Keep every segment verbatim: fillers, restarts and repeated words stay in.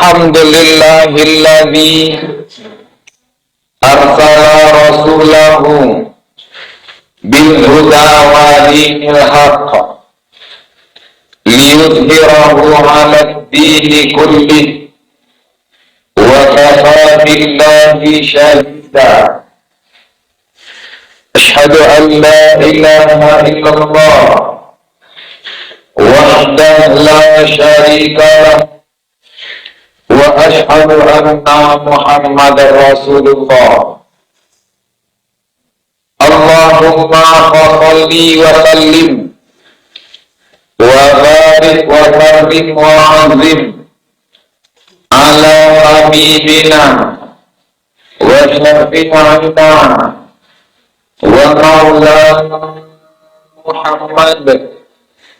Alhamdulillahilladzi arsala rasulahu bil huda wa dinil haq liyudhhirahu 'alad dini kullih wa kafa billahi syahida. Asyhadu an la ilaha illallah wahdahu la syarika lah, wa asyhadu anna Muhammadar Rasulullah. Allahumma fa shalli wa sallim wa barik wa karrim wa azim ala habibina wa syafi'ina wa maulana Muhammad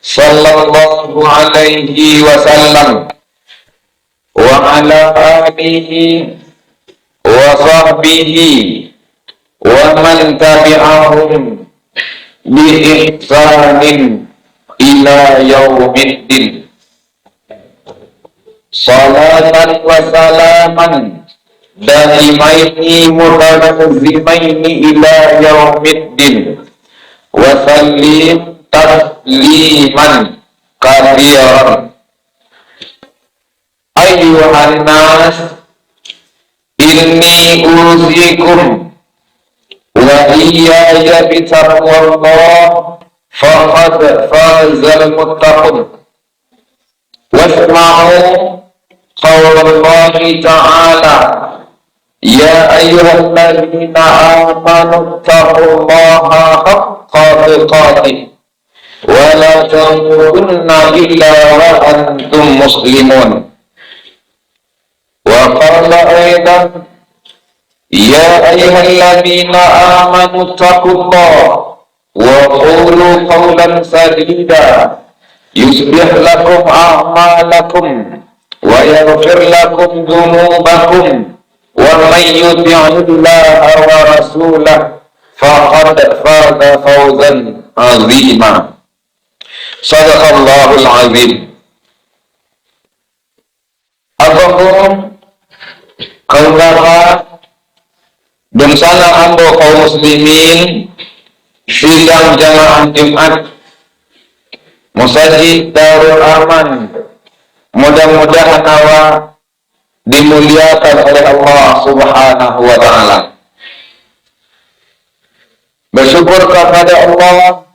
sallallahu alaihi wasallam, wa ala alihi wa sahbihi wa man tabi'ahum bi ihsanin ila yaumiddin. Salatan wa salaman daimaini mutalazimaini ila yaumiddin. Wa sallim tasliman katsiran. Ayyuhan nas, inni usikum wa iyaya bitaqwallah, faqad fazal muttaqun. Wasma'u qaulallahi ta'ala, ya ayyuhalladzina amanu taqullaha haqqa tuqatih wa la tamutunna illa wa antum muslimun. Wa qala aidan, ya ayyuhalladzina amanu taqullaha wa qulu qawlan sadida, yuslih lakum a'malakum wa yaghfir lakum dzunubakum, wa may yuti'illaha wa rasulahu faqad faza fawzan azima. Sadaqallahul azim. Agung kaum bapa, dunsanak ambo kaum muslimin, sidang jamaah Jumat Masajid Darul Aman, mudah-mudahan awak dimuliakan oleh Allah Subhanahu wa Ta'ala. Bersyukur kepada Allah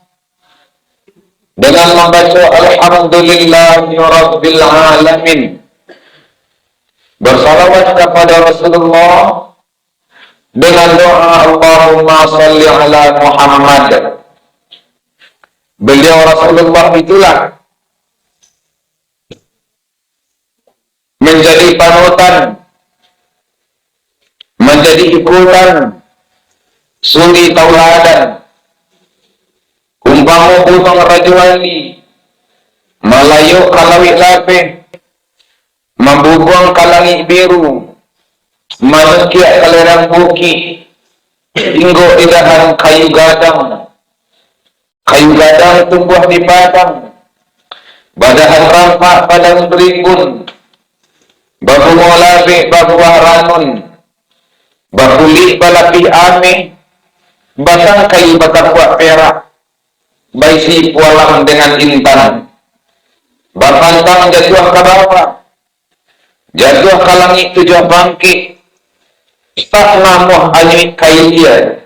dengan membaca Alhamdulillahirabbil alamin. Bersalawat kepada Rasulullah dengan doa Allahumma salli ala Muhammad. Beliau Rasulullah itulah menjadi panutan, menjadi ikutan, suri tauladan. Umpamo buruang Rajo Wali, malayok ka lauik lapeh, mambubuang ka langik biru, manukiak ka lereng bukik, tinggo di dahan kayu gadang. Kayu gadang tumbuah di padang, badahan rampak padang berimbun, babungo labek babuah ranun, bakulik balapih ameh, batang kayu batapuak perak, baisi pualam dengan intan, bapantang jatuah ka bawah, jatuah ka langik tujuah bangkik, tak namuah anyuik ka ilia,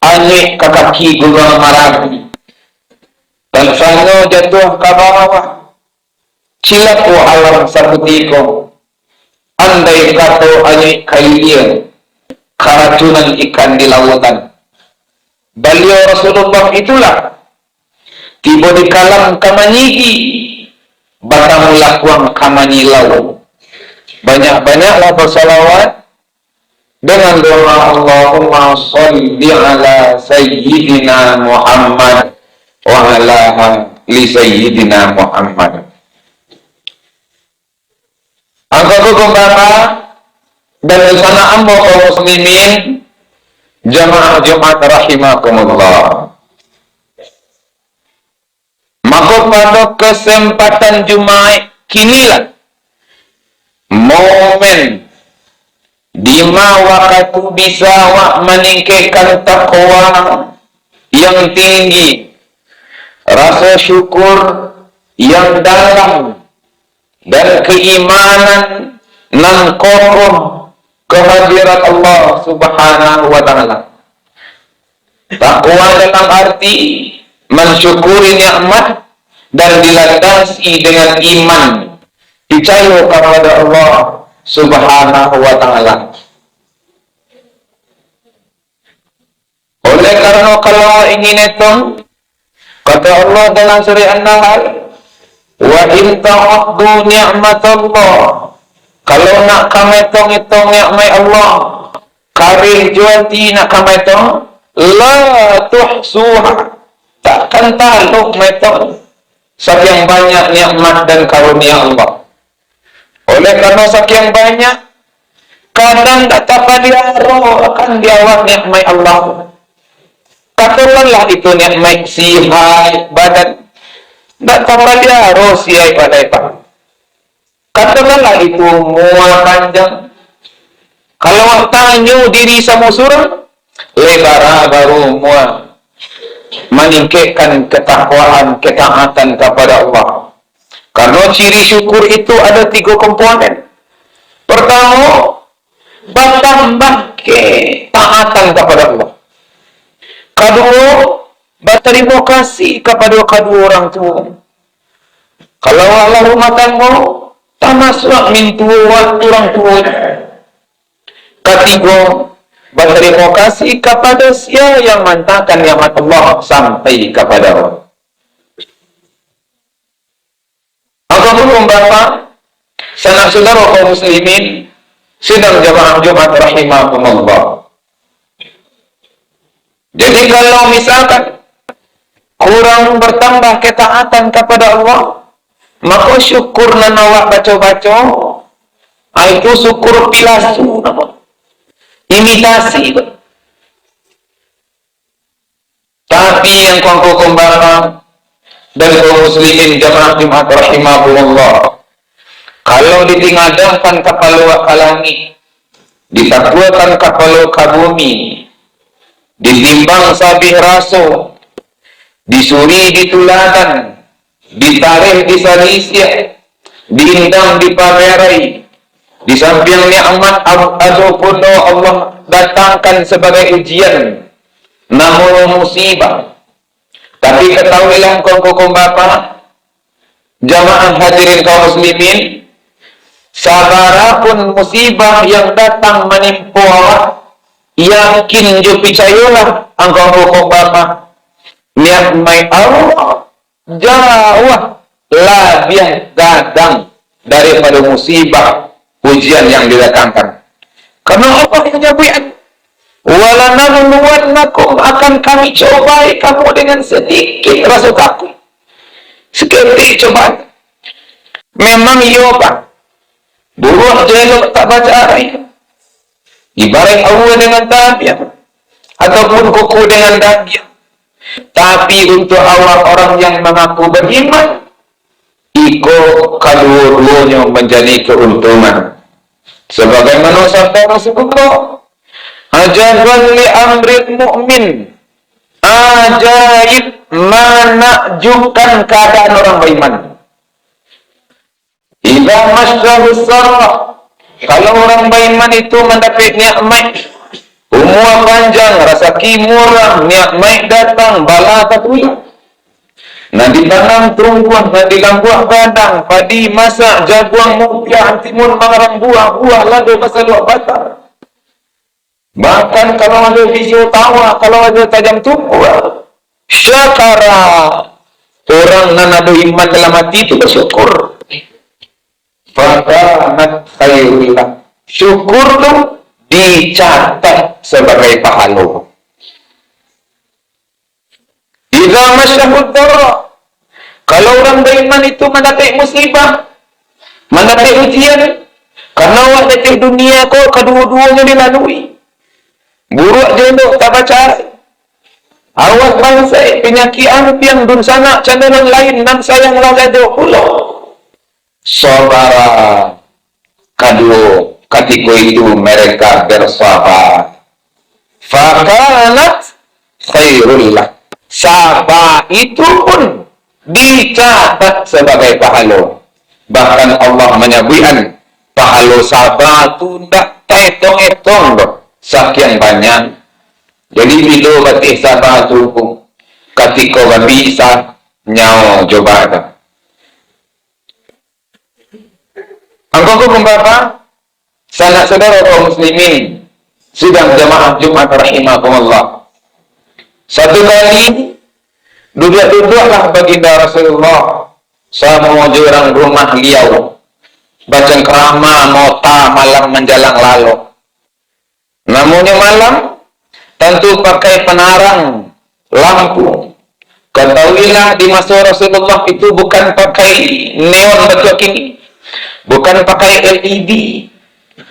anyuik ka kaki Gunuang Marapi, tansanyo jatuah ka bawah, cilako alam sakutiko, andai kato anyuik ka ilia, karacunan ikan di lautan. Baliau Rasulullah itulah tibo di kalam ka manyigi, batamu lakuang ka manyilau. Banyak-banyaklah basalawat dengan doa Allahumma salli ala sayyidina Muhammad wa ala ali sayyidina Muhammad. Angku-angku kumbara dan sanak ambo kaum muslimin, jamaah Jumat rahimakumullah. Mako, pado kesempatan Jumaik kinilah, momen di ma wakatu bisa awak maningkekkan takwa yang tinggi, rasa syukur yang dalam, dan keimanan nan kokoh ka hadirat Allah Subhanahu wa Ta'ala. Takwa dalam arti mansyukuri nikmat dan dilandasi dengan iman, picayo kapada Allah Subhanahu wa Ta'ala. Oleh karano, kalau ingin etong, kata Allah dalam surah An-Nahl, "Wa in ta'uddu ni'matallah." Kalau nak kamu etong-etong nikmat Allah, kareh jo ati nak kamu etong, "La tuhsuha." Takkan talok kamu etong. Sakian banyak nikmat dan karunia Allah. Oleh karano sakian banyak, kadang dak tapaliaro akan di awak nikmat Allah. Katokanlah itu nikmat sihat badan, dak tapaliaro sihat badan, Pak. Katokanlah itu umua panjang. Kalau awak tanyo diri samo surang, lai bara baru umua maningkekkan ketakwaan, ketaatan kapada Allah. Karano ciri syukur itu ada tigo komponen. Partamo, batambah ketaatan kapada Allah. Kaduo, batarimo kasih kapada kaduo urang tuo. Kalau awak lah rumah tanggo, tamasuak mintuo waktu urang tuo. Katigo, batarimo kasih kapada sia yang maantakan nikmat Allah sampai kapada awak. Angku-angku bapak, sanak saudara kaum muslimin, sidang jamaah Jumat rahimakumullah. Jadi, kalau misalkan kurang bertambah ketaatan kapada Allah, maka syukur nan awak baco-baco, ah, itu syukur pilasu namo. Imitasi. Tapi angku-angku bapak dan kaum muslimin jamaah Jumat rahimakumullah, kalau ditingadakan kapalo ka langik, ditakuakan kapalo ka bumi, ditimbang sabih raso, disuri dituladan, ditareh disarisiak, diindang dipamerai, di sampiang nikmat a-, ado pulo Allah datangkan sabagai ujian, namonyo musibah. Tapi katahuilah, angku-angku bapak, jamaah hadirin kaum muslimin, sabarapun musibah yang datang manimpo awak, yakin jo picayolah, angku-angku bapak, nikmat Allah jauah labiah gadang daripado musibah, ujian yang didatangkan. Karano Allah yang nyabuik, "Walanabluwannakum," akan Kami cobai kamu dengan sadikit raso takuik. Saketek cobaan. Memang iyo, Pak. Buruak jo elok tak bacarai. Ibaraik aua dengan tabiang, ataupun kuku dengan dagiang. Tapi untuak awak orang yang mangaku baiman, iko kaduo-duonyo manjadi kauntungan. Sabagaimano sabda Rasulullah, "Ajaban li amril mu'min." Ajaib, manakjukkan kaadaan orang baiman. "Idza massahu sarra." Kalau urang baiman itu mandapek nikmat, umua panjang, rasaki murah, nikmat datang, bala tatulak. Nan ditanam tumbuah, nan dilambuah gadang, padi masak, jaguang mupiah, antimun mangarang buah, buah lado basaluak batang. Bahkan kalau ado pisau tawa, kalau ado tajam tumbuah, syakara, urang nan ado iman dalam ati tu basyukur. Fakanat khairul lah. Syukur tu dicatat sabagai pahalo. Idza massahu darra, kalau urang baiman itu mandapek musibah, mandapek ujian, karano awak di ateh dunia ko kaduo-duonyo dilalui. Buruak jo elok tak bacarai. Awak bansai, panyakik ampiang, dunsanak, cando nan lain, nan sayang lah gajo pulo. Sabara. kaduo, katiko itu mereka bersabar. Fakanat khairul lah. Sabar itu pun dicatat sabagai pahalo. Bahkan Allah manyabuikan, pahalo sabar tu ndak taetong-etong doh, sakian banyak. Jadi, bilo batih sabar tu, katiko babisa nyawo jo badan. Angku-angku pun bapa, sanak saudara kaum muslimin, sidang jamaah Jumat rahimakumullah. Satu kali, duduak-duduaklah baginda Rasulullah samo jo urang rumah liau, bacangkrama mota malam manjalang lalok. Namonyo malam, tantu pakai panarang lampu. Katahuilah, di maso Rasulullah itu bukan pakai neon bak kini, bukan pakai L E D,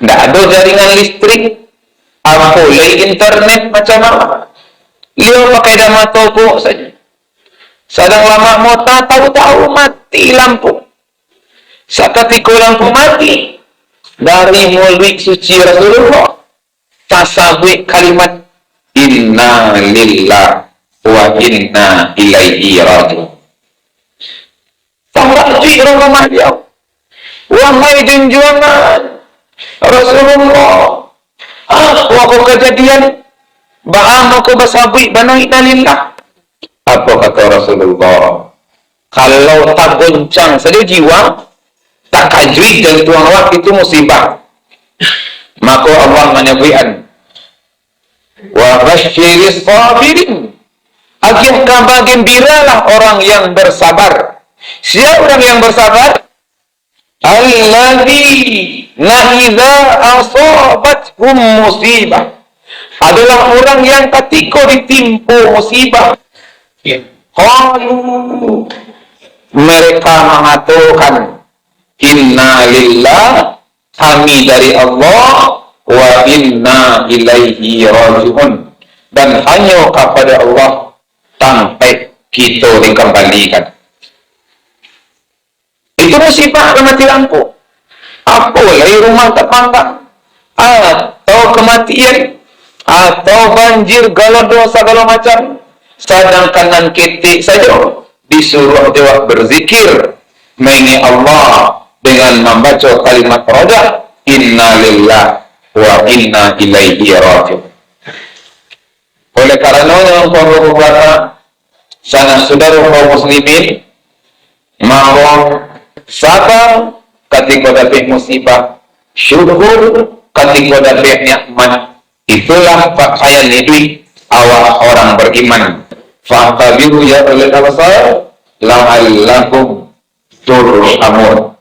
ndak ado jaringan listrik, apo lai internet macam mana. Liau pakai damato ko sajo. Sadang lamak mota, tahu-tahu mati lampu. Sakatiko lampu mati, dari muluik suci Rasulullah tasabuik kalimat, "Inna lillah wa inna ilaihi raji'un." Tasabuik dalam rumah liau, "Wahai junjuangan Rasulullah, apo ko kajadian? Baa mako basabuik bana innalillah?" Apo kato Rasulullah? Kalau tagoncang sajo jiwa, takajuik jantuang awak, itu musibah. Mako Allah manyabuikan, "Wa basyiris sabirin." Agiah kaba gembiralah orang yang bersabar. Sia urang yang bersabar? "Alladzina idza asabathum musibah." Adalah urang yang katiko ditimpo musibah, qalu, mereka mangatokan, "Inna lillah, kami dari Allah, wa inna ilaihi raji'un, dan hanyo kapada Allah tampek kito dikambalikan." Itu musibah ka mati lampu. Apo lai rumah tapanggang, atau kamatian, atau banjir, galodo, sagalo macam. Sadangkan nan ketek sajo disuruah jo awak berzikir, maingek Allah dengan mambaco kalimat rojak, "Inna lillah wa inna ilaihi raji'un." Oleh karanonyo, angku-angku bapa, sanak saudara kaum muslimin, mako, sabar katiko dapek musibah, syukur katiko dapek nikmat, itulah pakaian iduik awak orang beriman. Fa'tabiru ya ulil absar la'allakum turhamun.